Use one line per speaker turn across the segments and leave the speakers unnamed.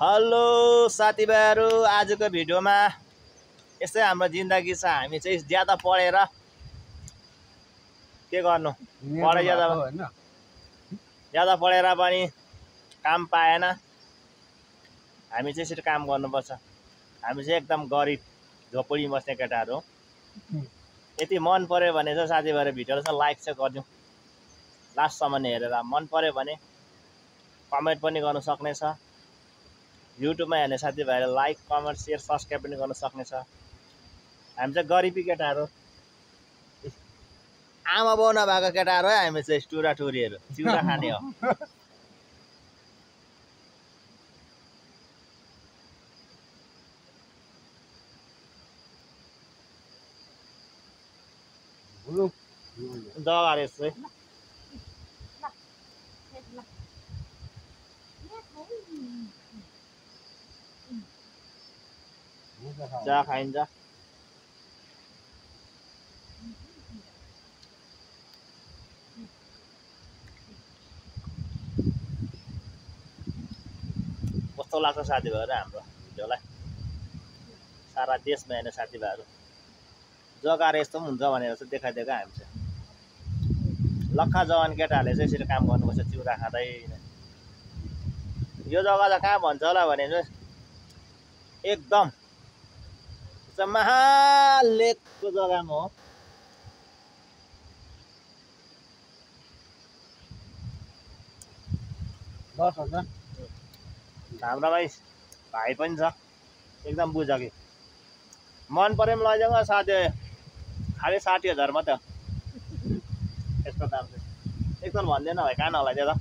Hello साथीभाइहरू, आजको भिडियोमा यस्तै हाम्रो जिन्दगी छ। हामी चाहिँ ज्यादा पढेर के गर्नु, ज्यादा पढेर पनि काम पाएन। हामी चाहिँ यसरी काम गर्नुपर्छ। हामी चाहिँ एकदम गरिब झोपडी बस्ने केटाहरू हो। यदि मन पर्यो भने चाहिँ साथीभाइहरू भिडियोलाई चाहिँ लाइक चाहिँ गरिदिउँ। लास्टसम्म हेरेर मन पर्यो भने कमेन्ट पनि गर्न सक्नेछ। युट्युबमा हेर्ने साथीभाइहरूले लाइक, कमेन्ट, सेयर, सब्सक्राइब पनि गर्न सक्नेछ। हामी चाहिँ गरिबी केटाहरू, आमा बाउ नभएको केटाहरू है। हामी चाहिँ टुरा टुरीहरू, चिउरा खाने हो। जग्गा रहेछ है। चिया खाइन्छ। कस्तो लाग्छ साथीभाइहरू हाम्रो भिडियोलाई? सारा देशमा हेर्ने साथीभाइहरू जग्गा यस्तो पनि हुन्छ भनेर चाहिँ देखाइदिएको। हामी चाहिँ लक्खा जवान केटाहरूले चाहिँ यसरी काम गर्नुपर्छ, चिउरा खाँदै। यो जग्गा चाहिँ कहाँ भन्छ होला भने चाहिँ एकदम महालेकको जग्गामा हो। हाम्रो भाइ पनि छ, एकदम बुझ कि मन पऱ्यो पनि लैजाउँ साथी। खालि 60,000 मात्रै हो यसको दाम चाहिँ। एकताल भन्दैन भाइ, कहाँ नलाइदियो त।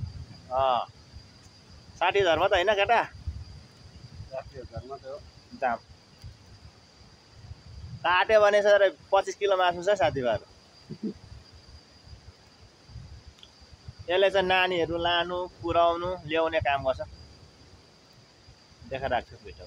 60,000 मात्रै होइन केटा, 60,000 मात्रै हो दाम। काट्यो भने सर 25 किलो मासु छ साथीभाइहरू। यसले चाहिँ नानीहरू लानु, पुर्याउनु, ल्याउने काम गर्छ। देखाइराख्छु भिडियो।